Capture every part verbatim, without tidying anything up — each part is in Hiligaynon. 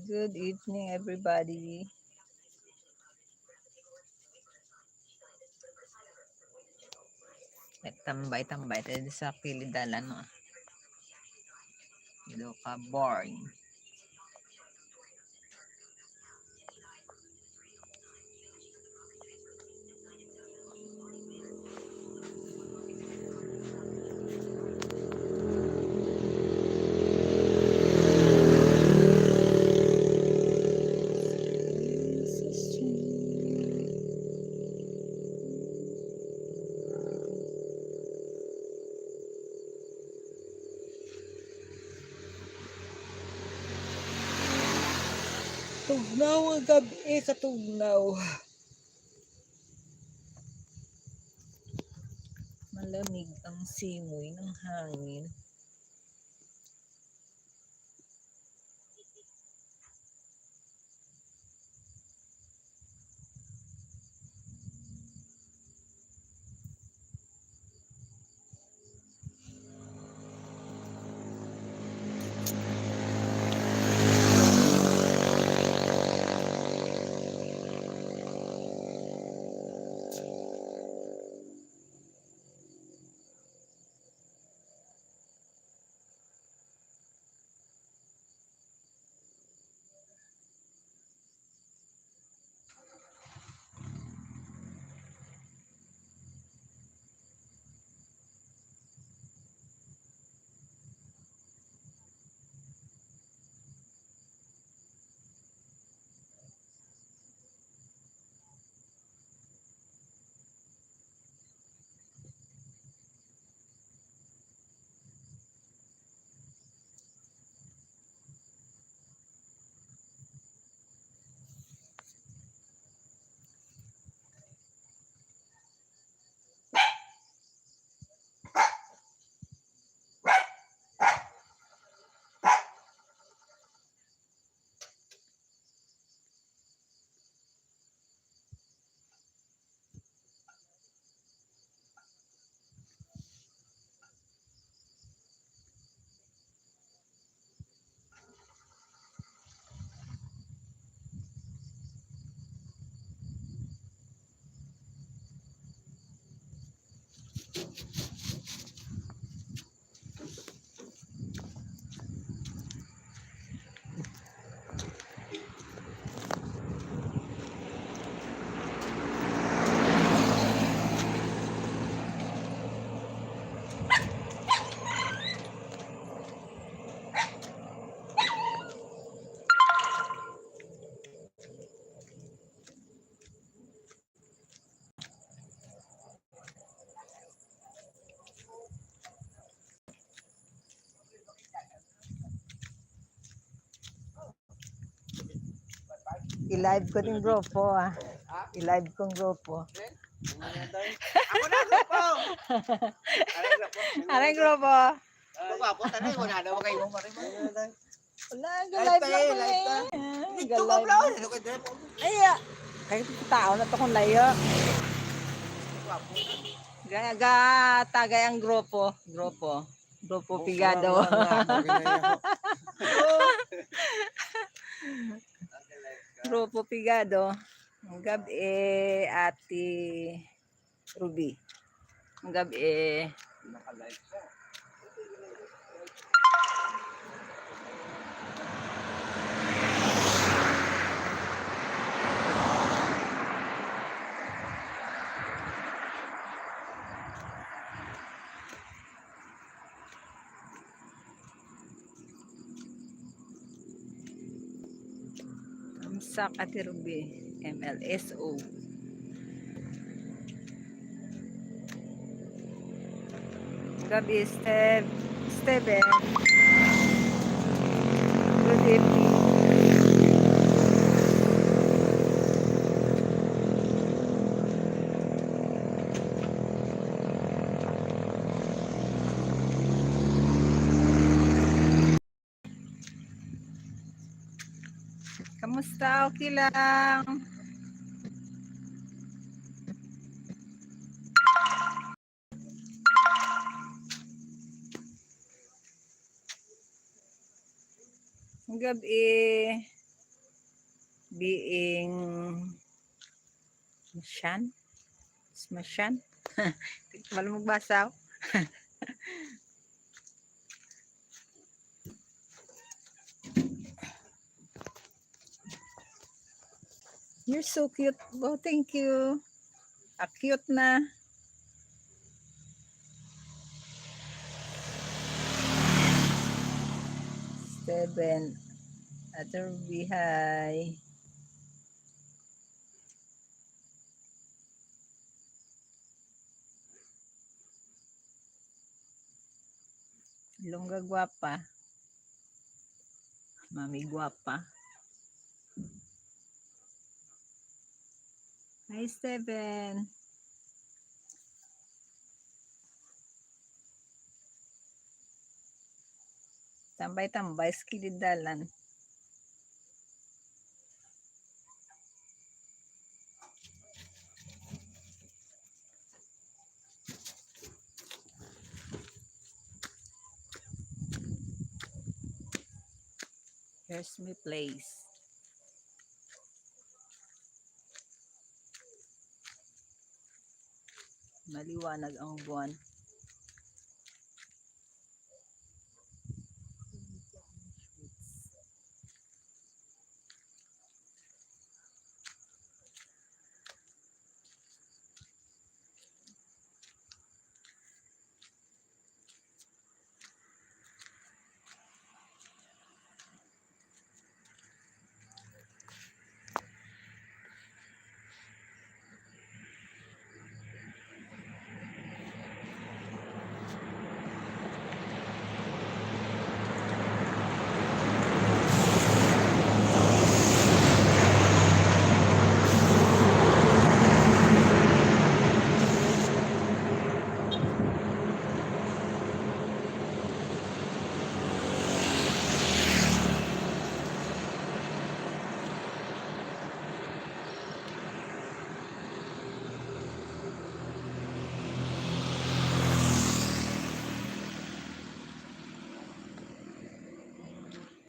Good evening, everybody. Tambay-tambay tayo sa kilid dalan, no? Dili ka boring. Tugnaw nga gab-i, katugnaw. Malamig ang simoy ng hangin. I-live ko ning grupo, ah. I-live kong grupo. Ako na, grupo! Anong grupo? Anong grupo? Grupo, tanay, wala na, wag kayo, wala na. Wala, live ta, lang ko live ta. Eh. Ah, dito ka, bro. Ano ka, dito? Ay, ah. Kay tao na to kung layo. Ga, ga, tagay ang grupo. Grupo. Grupo Pigado. Grupo Pigado. Ang gabi, Ate Ruby. Ang gabi. Kamsak, Ate Ruby, M L S O. Gabi, Steve-, Steven. Good evening. Kamusta? Okay lang. Ang gabi. being smashan. Smashan. Di ko alam magbasa, oh. You're so cute. Oh, thank you. Ah, cute na. Seven. Ate Ruby, hi. Longga guwapa. Mami guwapa. Hi, Steven. Tambay-tambay sa kilid dalan. Here's my place. Maliwanag ang buwan.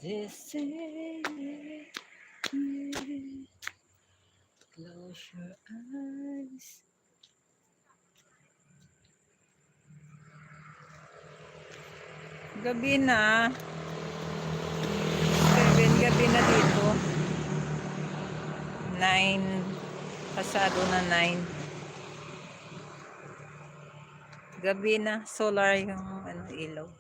This is, close your eyes. Gabi na. Seven, gabi na dito. Nine. Pasado na nine. Gabi na. Solar yung, ano, ilaw.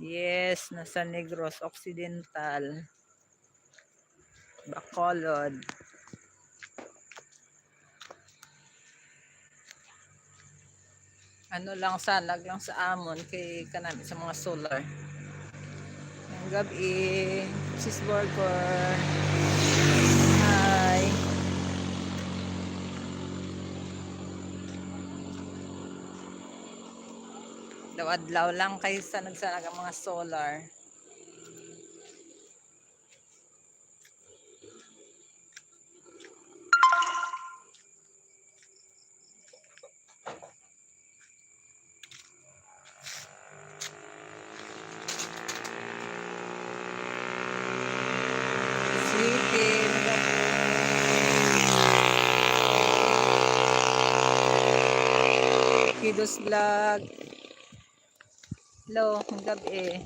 Yes, nasa Negros Occidental. Bacolod. Ano lang, sanag lang sa amon kay kanami sa mga solar. Ang gabi, Sis Borgor. Hi. Daw adlaw lang kay sa nagsanag ang mga solar. Sweetie, Kidos Vlog. Hello, ang gabi.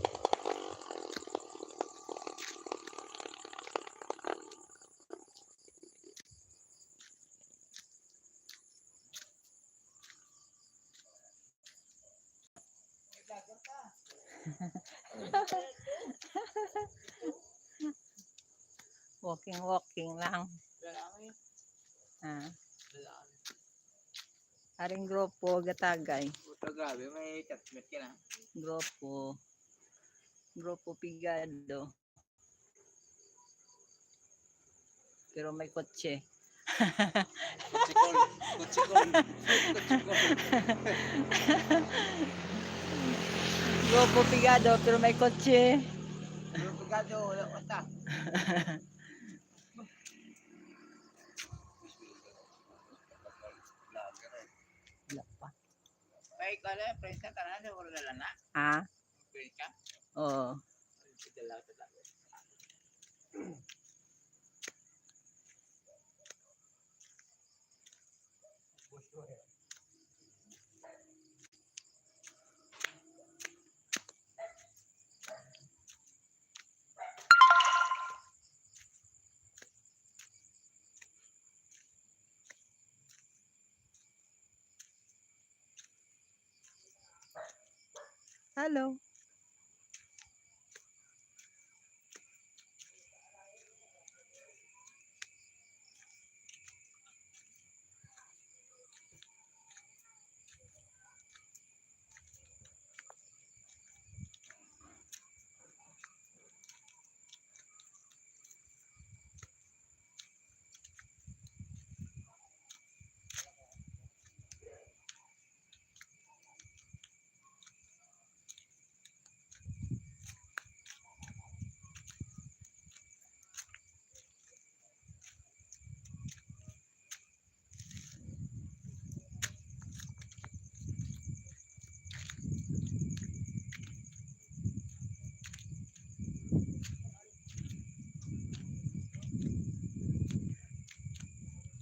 Walking, walking lang. Ah. Aring grupo, gatagay. Puta, grabe, may chatmate ka na. Grupo. Grupo Pigado. Pero may kotse. Kotse call. Kotse call. Kotse call. Grupo Pigado, pero may kotse. Grupo Pigado, wala kwarta. Wala pa. May kala, prensa, tanan, wala na. Ah? Prensa? Oo. Hello.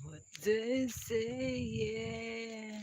What they say, yeah.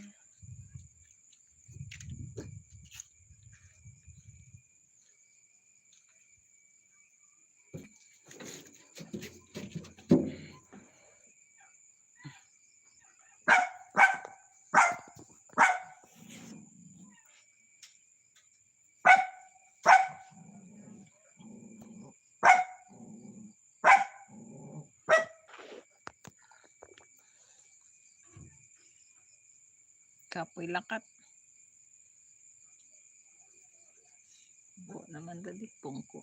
Kapoy lakat. Buo naman dali, pungko.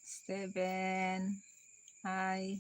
Seven. Hi.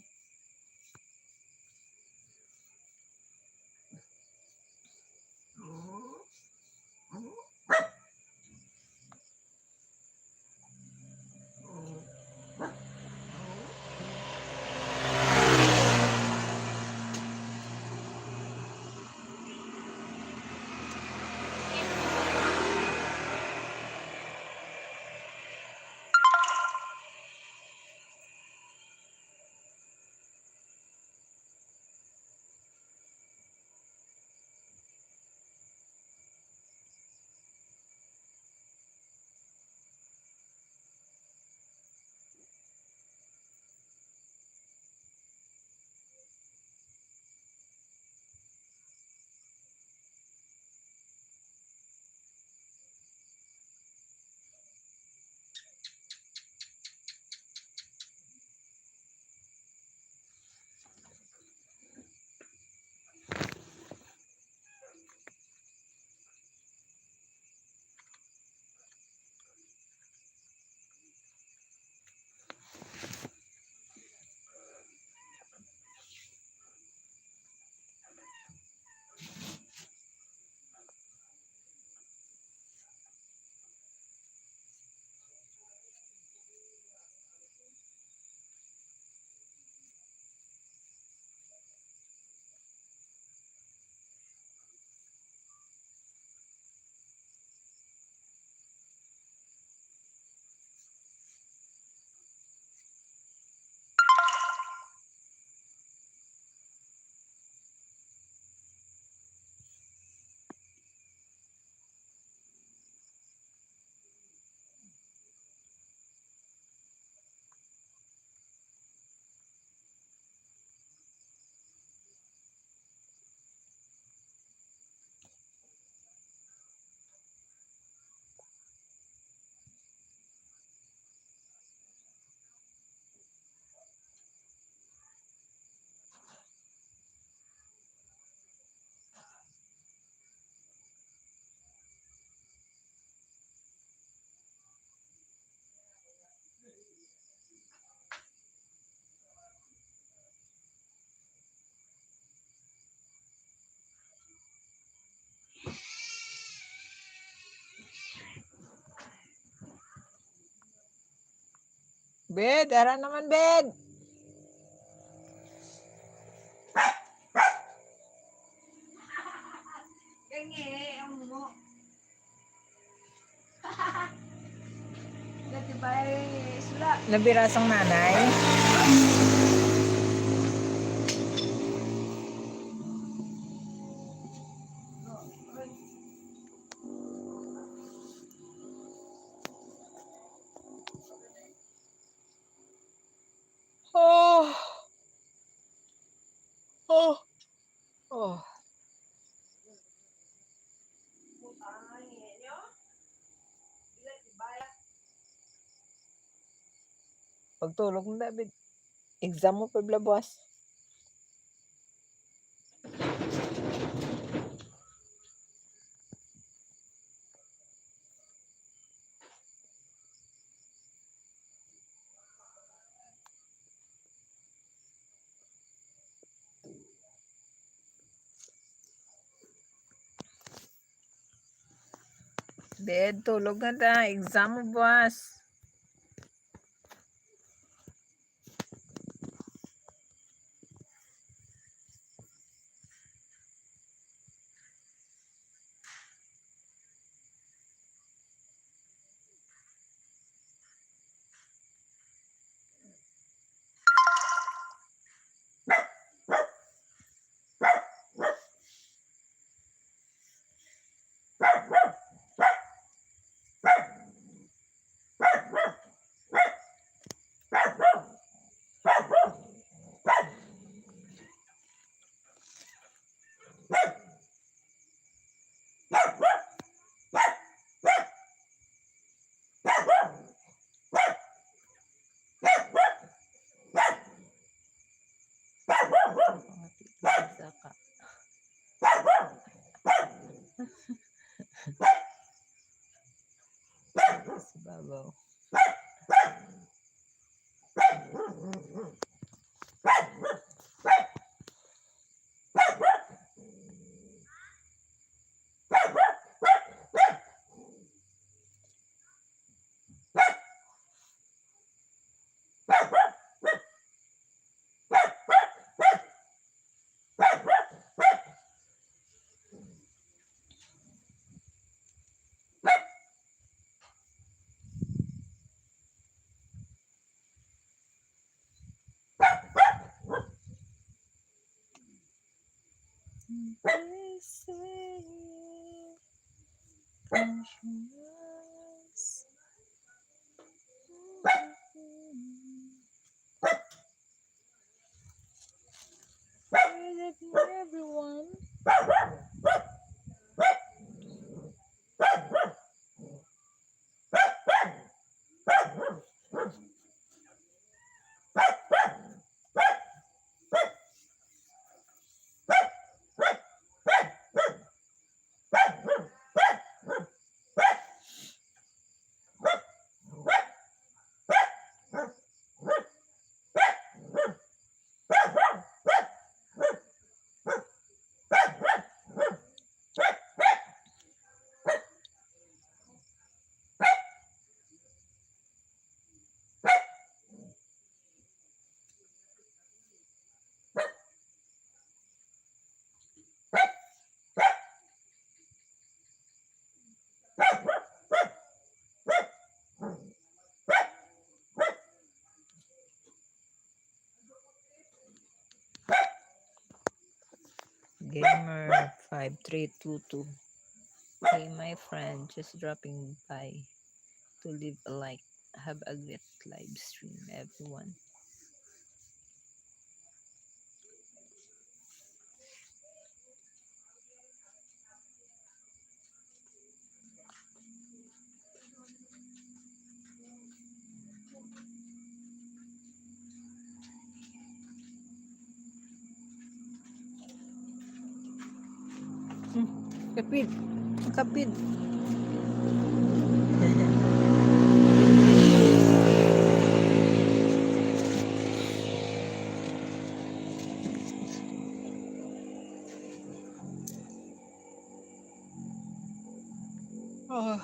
Bed, ara naman, Bed. Nabirasong nanay. Oh. Oh. Oh. Pagtulog mo, David. Exam mo pa bala buwas. Bed, tulog na ta. Exam mo buwas. Sa babaw. Good evening, everyone. Gamer five three two two. Hey, my friend, just dropping by to leave a like. Have a great live stream, everyone. Hmm, kapit. Kapit. Oh.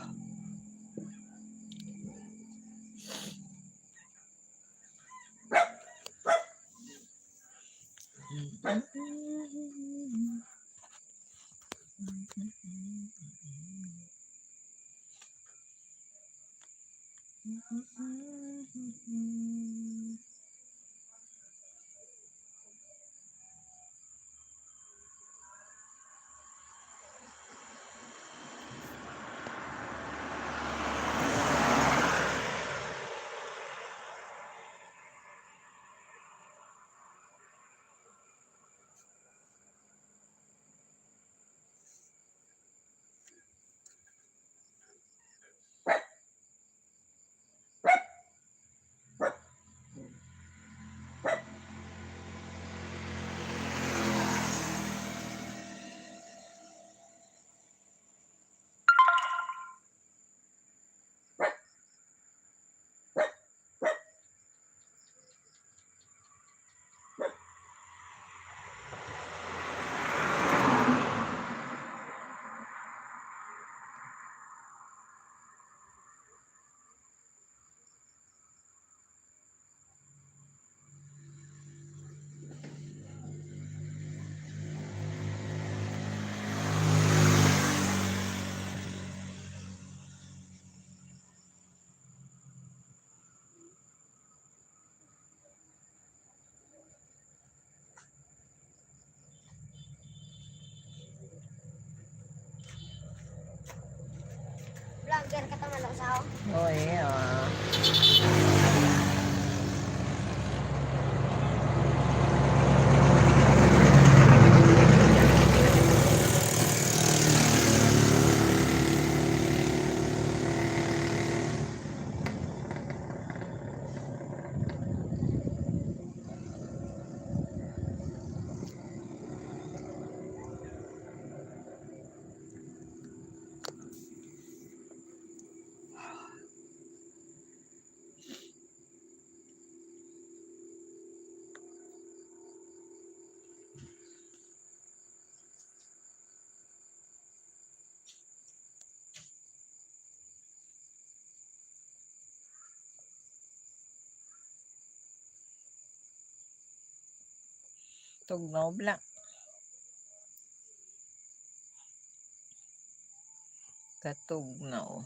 Oy, ah. Tugnaw bala. Katugnaw.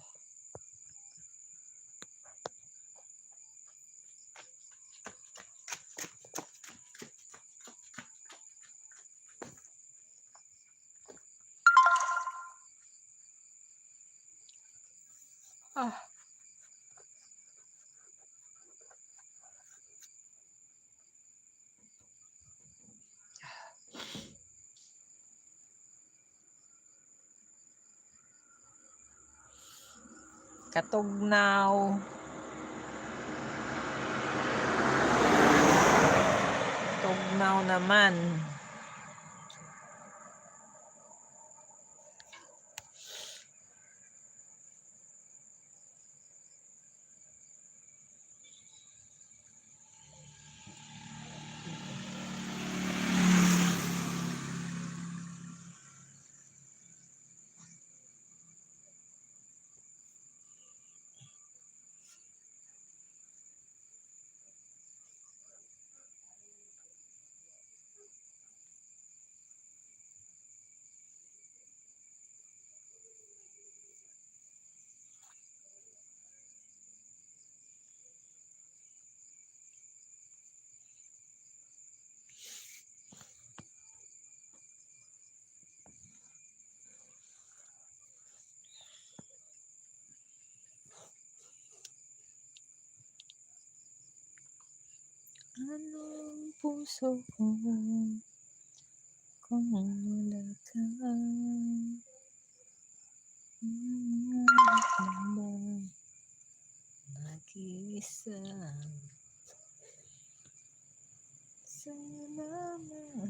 Ah. Katugnaw. Tugnaw naman. Anong puso ko kung wala ka? Mag-isa. Sana man.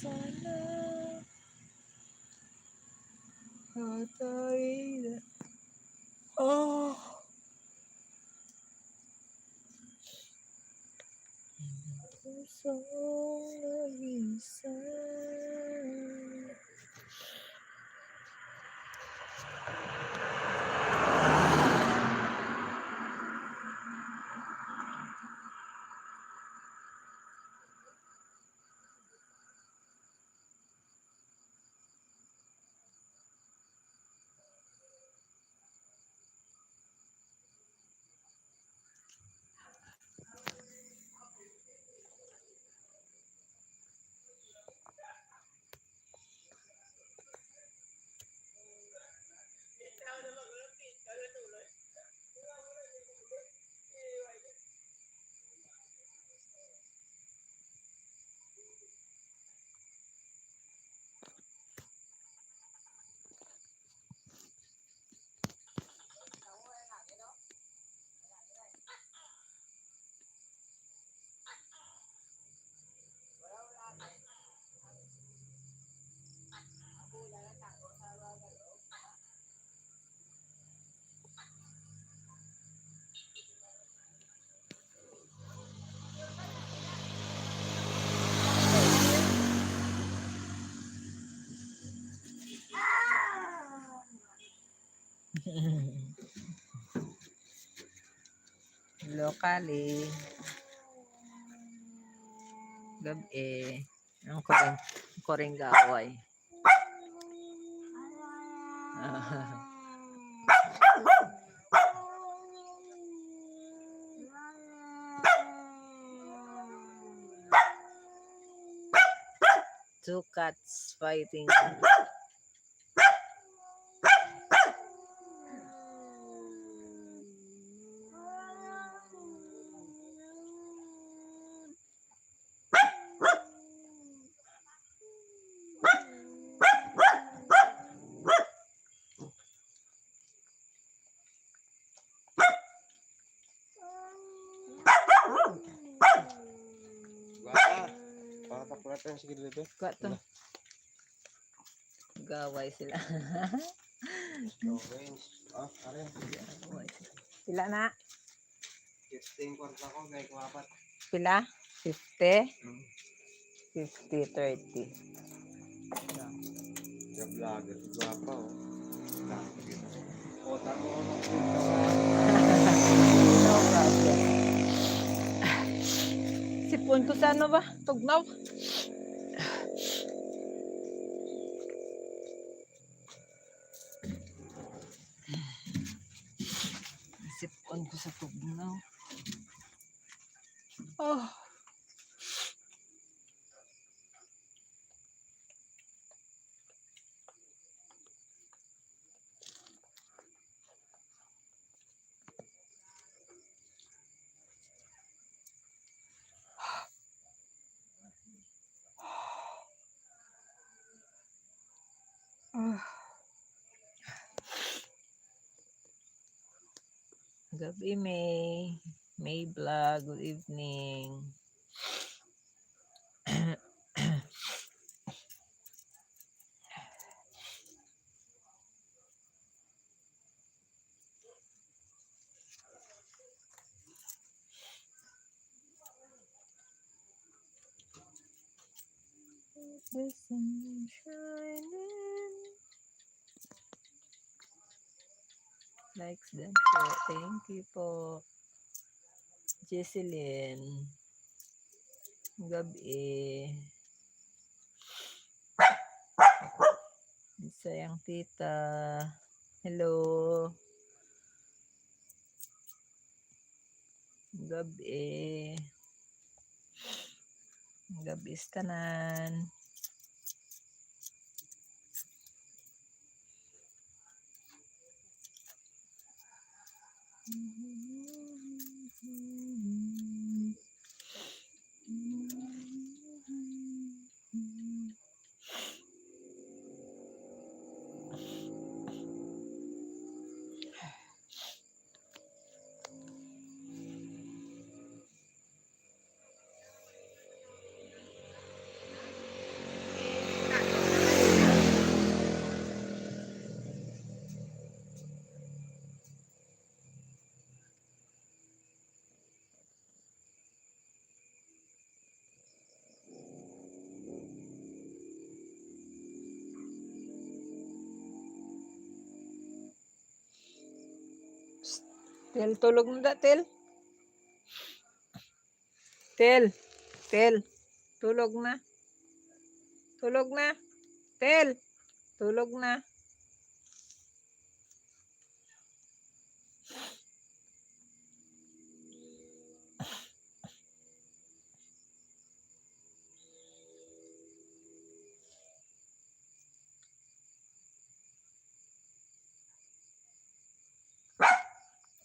Sana. Patay na. Oh. Pusong nag-isa. Hello, Kali. Gab-i. Ang kuan. Boring gaway. Two cats fighting. Wala. Patapulat ang sige dito. Kuha to. Wala. Gaway sila. Orange. Ah, are. Gaway sila. Pila na? Fifty ang kwarta ko, kay kumapat. Pila? Fifty? Hmm. Fifty, thirty. Sa vlogger, gwapa, oh. Kota mo, oh. No problem. Sipon ko sa ano ba? Tugnaw. Sipon ko sa tugnaw. Oh. Ah. Gabi, May. May vlog, good evening. The sun shining. Likes din po. Thank you po. Jesselyn. Gabi. Sayang tita. Hello. Gabi. Gabi sa tanan. Psst. Tel, tulog na da, Tel. Tel, Tel, tulog na. Tulog na. Tel, tulog na.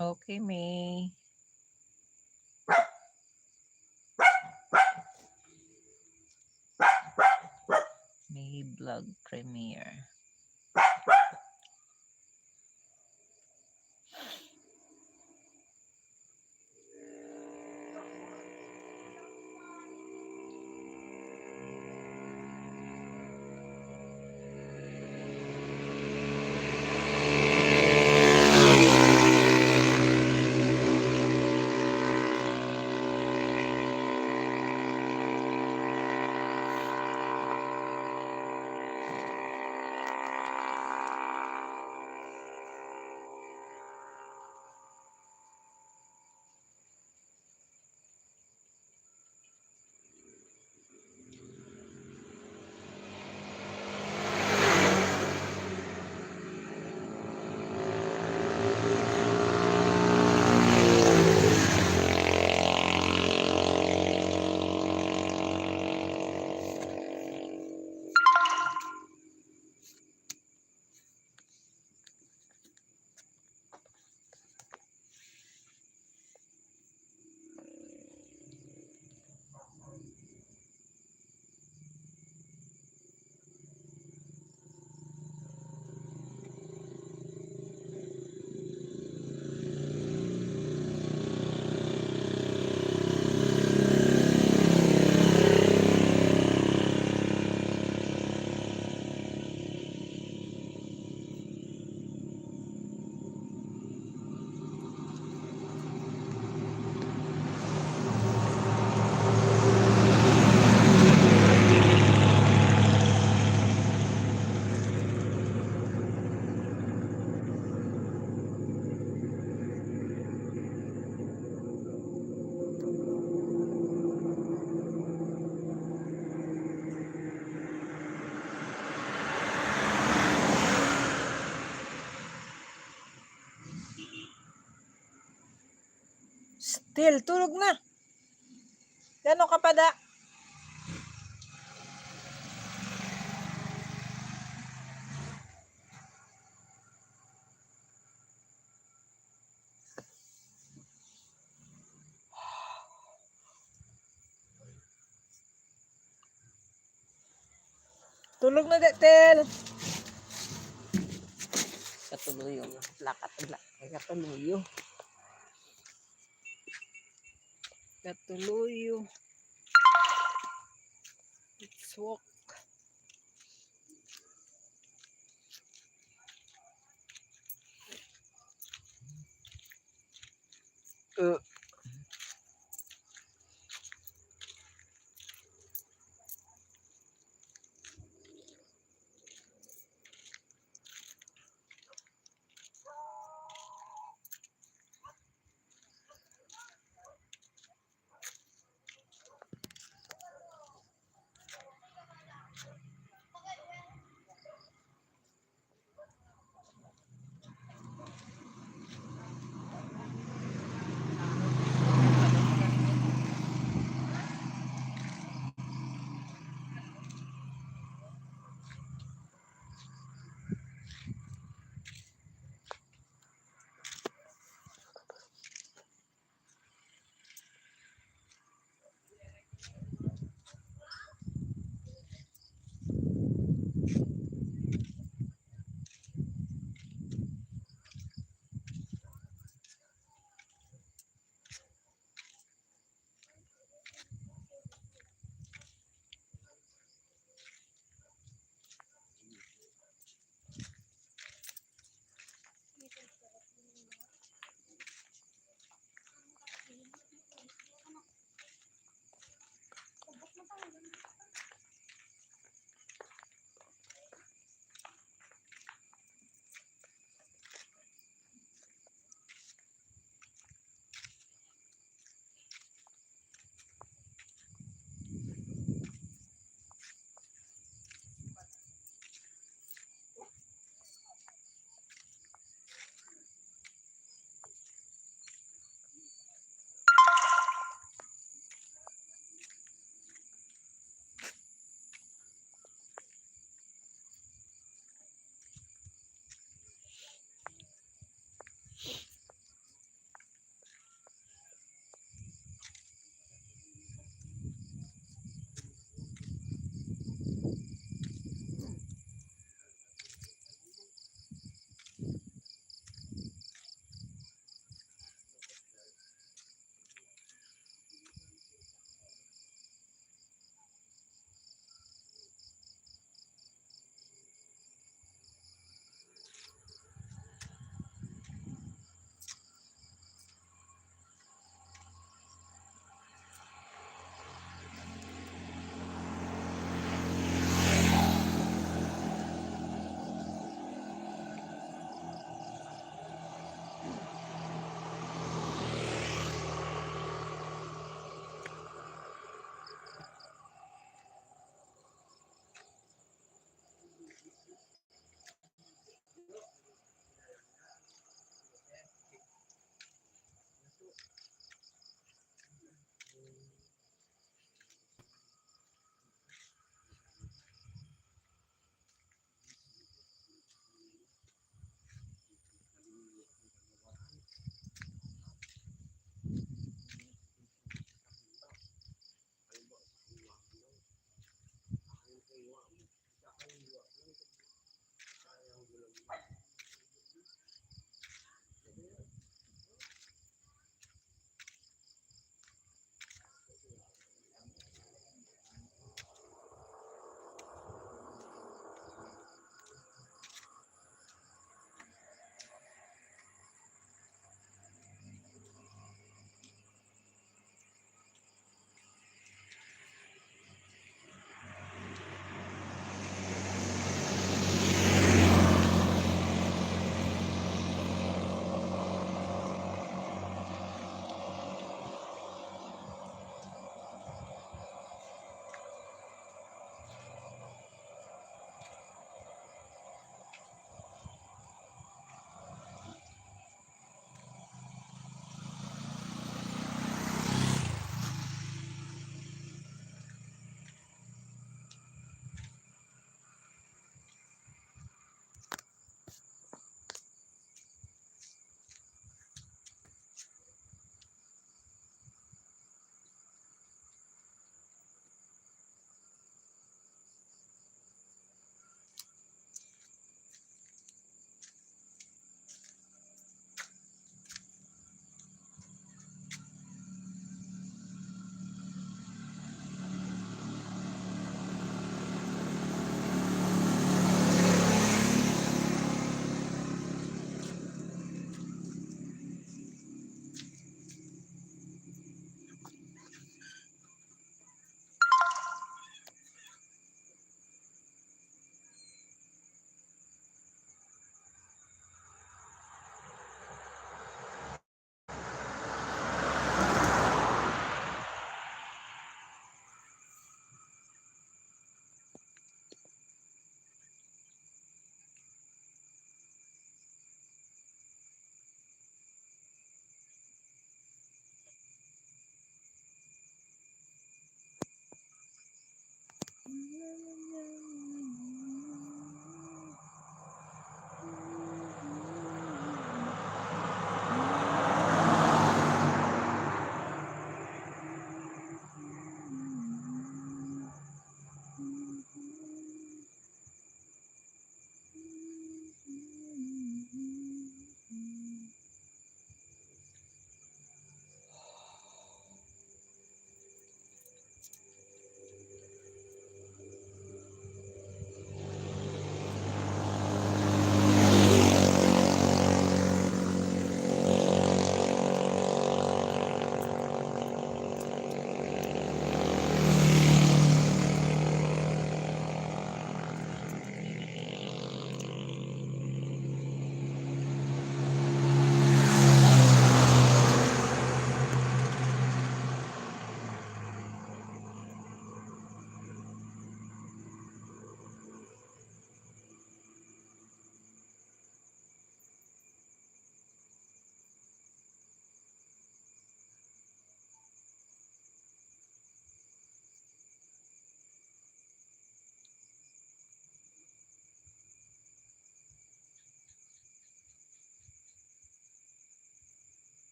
Okay, May. May vlog premiere. Dil, tulog na. Gano ka pa da? Tulog na, Detel. Katuluyo nga. Lakat, lakat. Katuluyo. Katuluyo. Let's walk. Uh.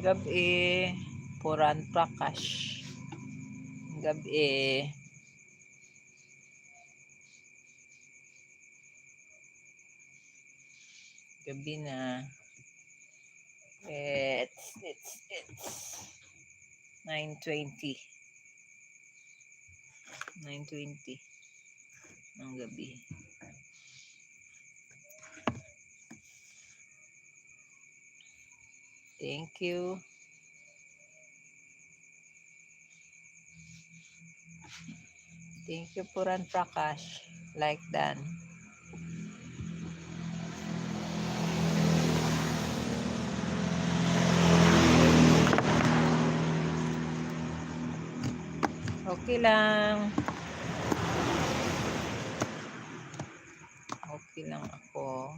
Gab-i, Puran Prakash. Gab-i. Gabi na. It's, it's, it's nine twenty. Nine twenty ng gabi. Thank you. Thank you, Puran Prakash. Like done. Okay lang. Okay lang ako.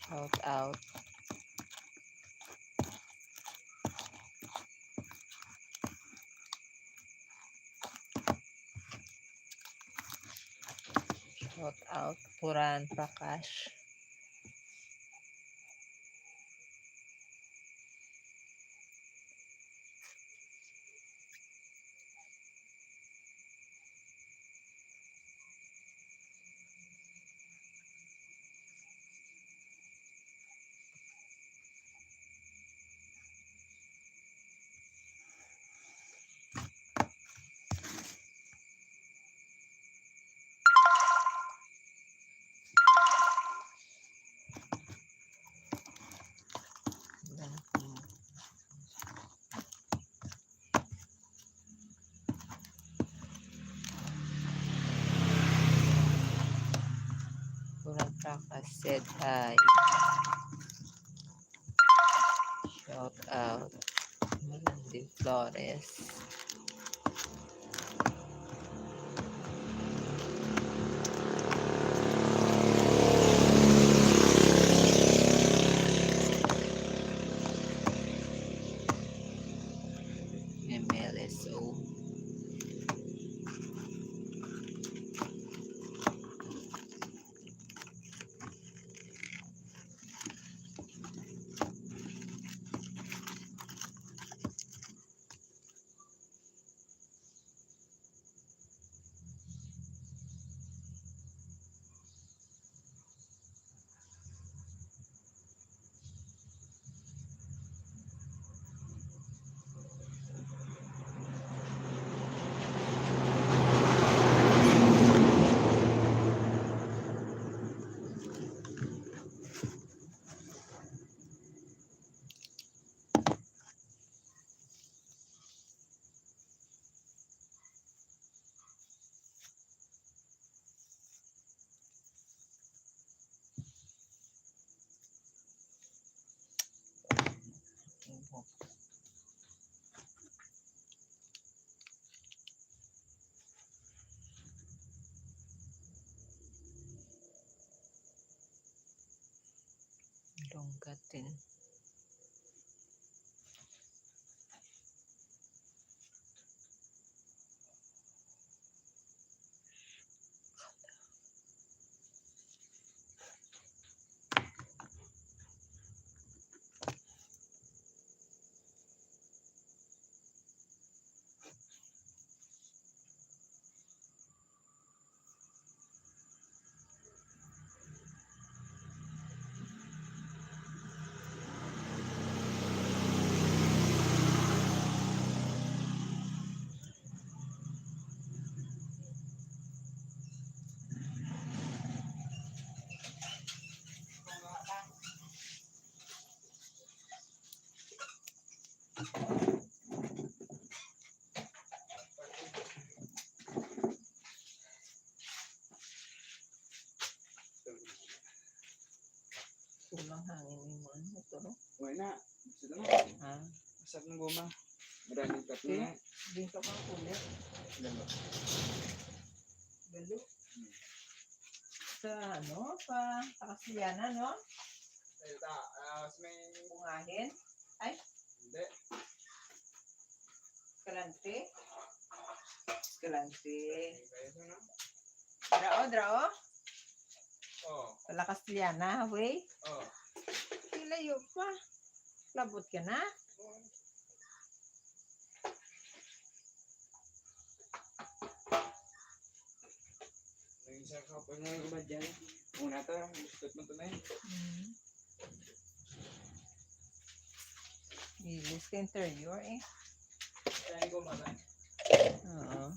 Shout out. Shout out, Puran Prakash. Puran Prakash said hi. Shout out. Miranda Flores. M L S O. Lunggatin. Kulang hangin yung mga motor, oh. Wala na. Gusto na mo? Ah. Masag ng goma. Maraming kape. Okay. Nga. Dito ka kulit. Galo. Galo. Hmm. Sa ano? Sa Takasliana, no? Ayun, ta. Ah, sa may bungahin? Ay? Hindi. Escalante? Escalante. Ayun, no? Drao, drao? Oh. Pala Castellana, way? Oh. Layo pa. Labot ka na? Oh. Naging sa kapal na yung iba dyan. Una to, gusto mo to na yun. Mm. Ilis ka interior eh. Kaya ko ba? Oo.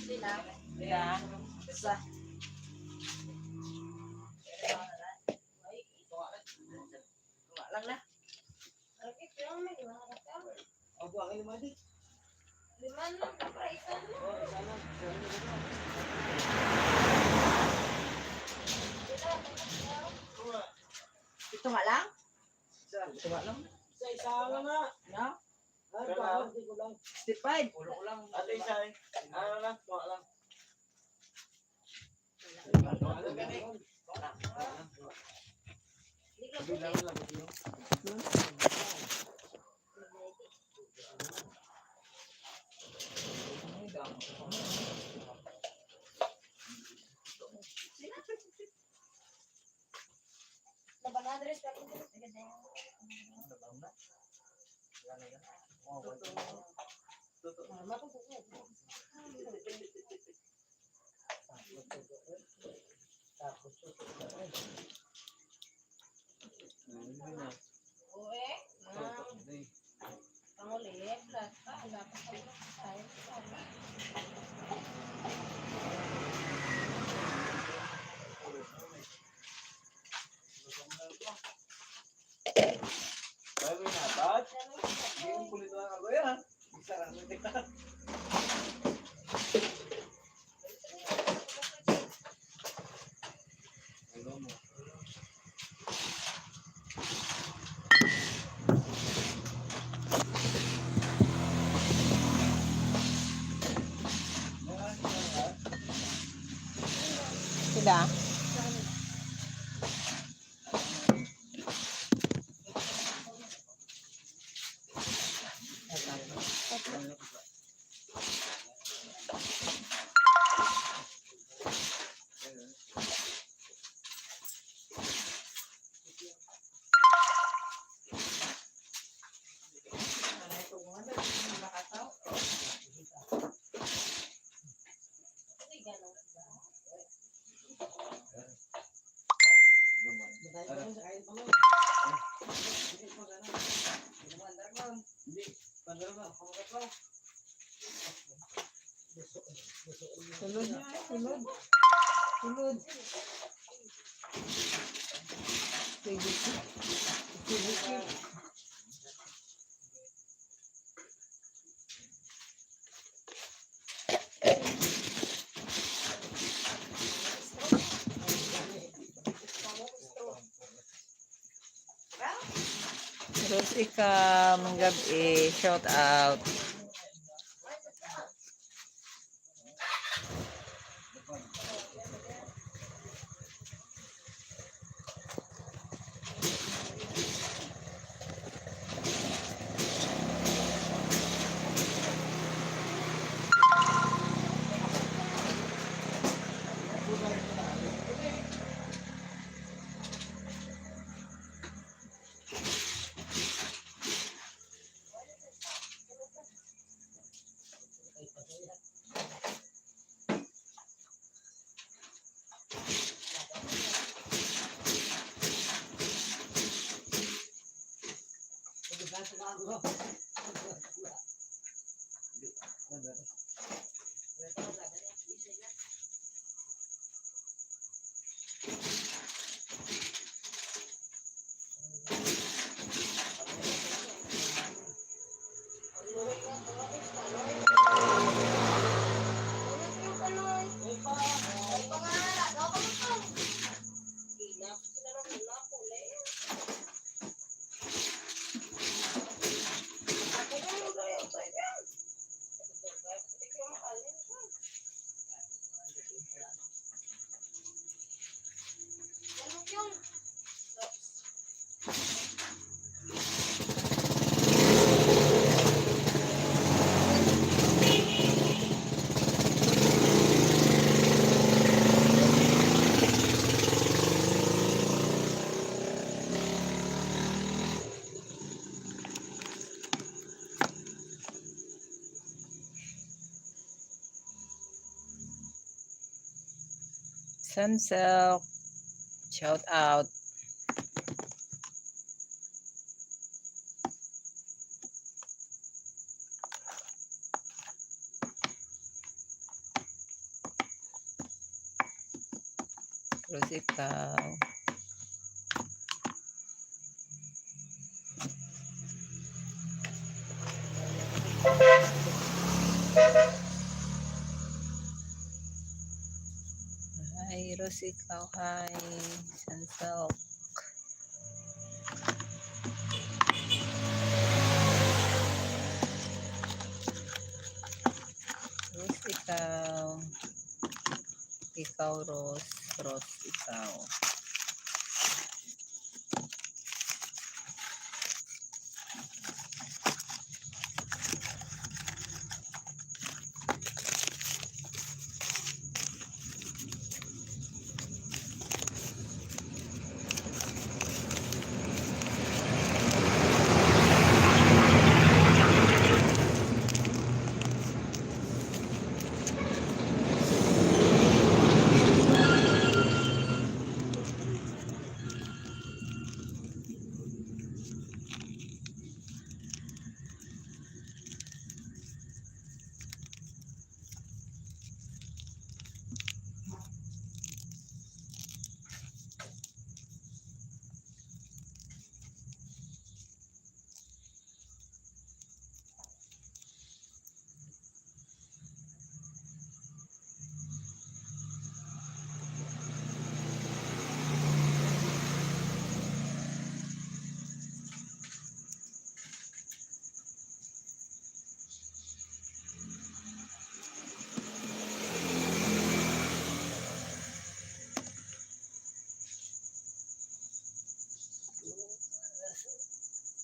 Sila. Yeah. Isa. Tunga lang na. Kuha ka lima, di. Lima lang, para isa lang. Oh, isa lang. Ito nga lang? Isa. Ito nga lang? Isa, isa lang nga. Na? Ano ba? Hindi ko lang. Sixty-five. Ulo ko lang. Ate, isa eh. Ano lang? Kuha lang. Ay, may nabat. Hindi yung kulit lang ako yan. Isa lang. Sila. Sulod na, sulod. Sulod. Sige. Sige. Rose Ikam, gab-i, shout out. Sunsilk, shout out. Rosita. Tapos ikaw, hi, Sansok. Rose, ikaw. Ikaw, Rose. Rose, ikaw.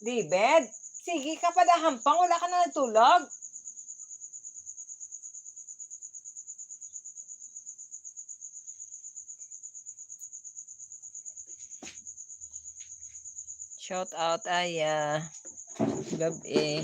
David, sige ka pa, dahampang, wala ka na nagtulog. Shout out, Aya. Gab-i.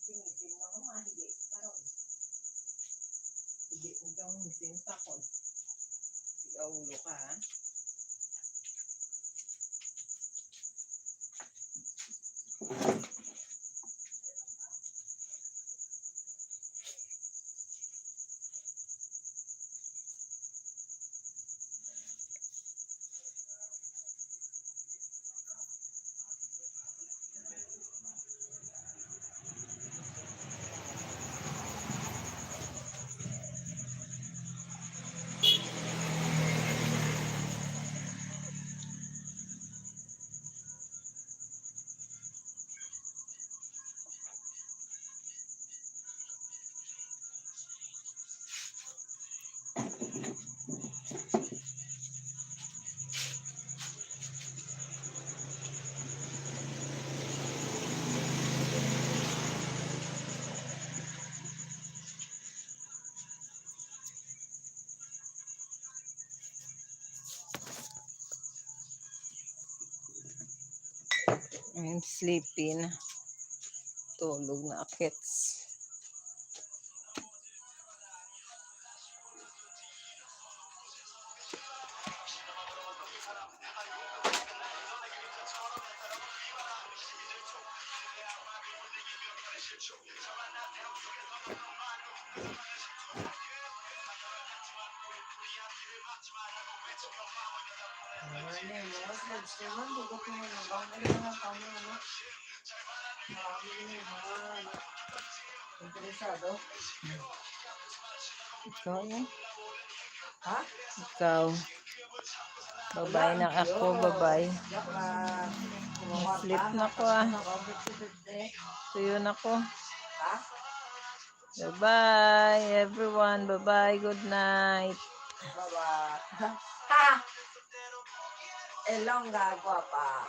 Singit mo nga higi sa karon. Higi mo kang mising takon. Siga ulo ka, ha? I'm sleeping. Tulog na, kits. Ano, mga subscriber, bugot mo na lang. Ano, mga kamo, ano? Marami na yung mga, ano, interesado. Ikaw, eh. Ha? Ikaw. Babay na ako, babay. Sleep na ko, ah. Tuyo na ko. Bye-bye, everyone. Bye-bye. Good night. Bye-bye. Ha! Elonga, guapa.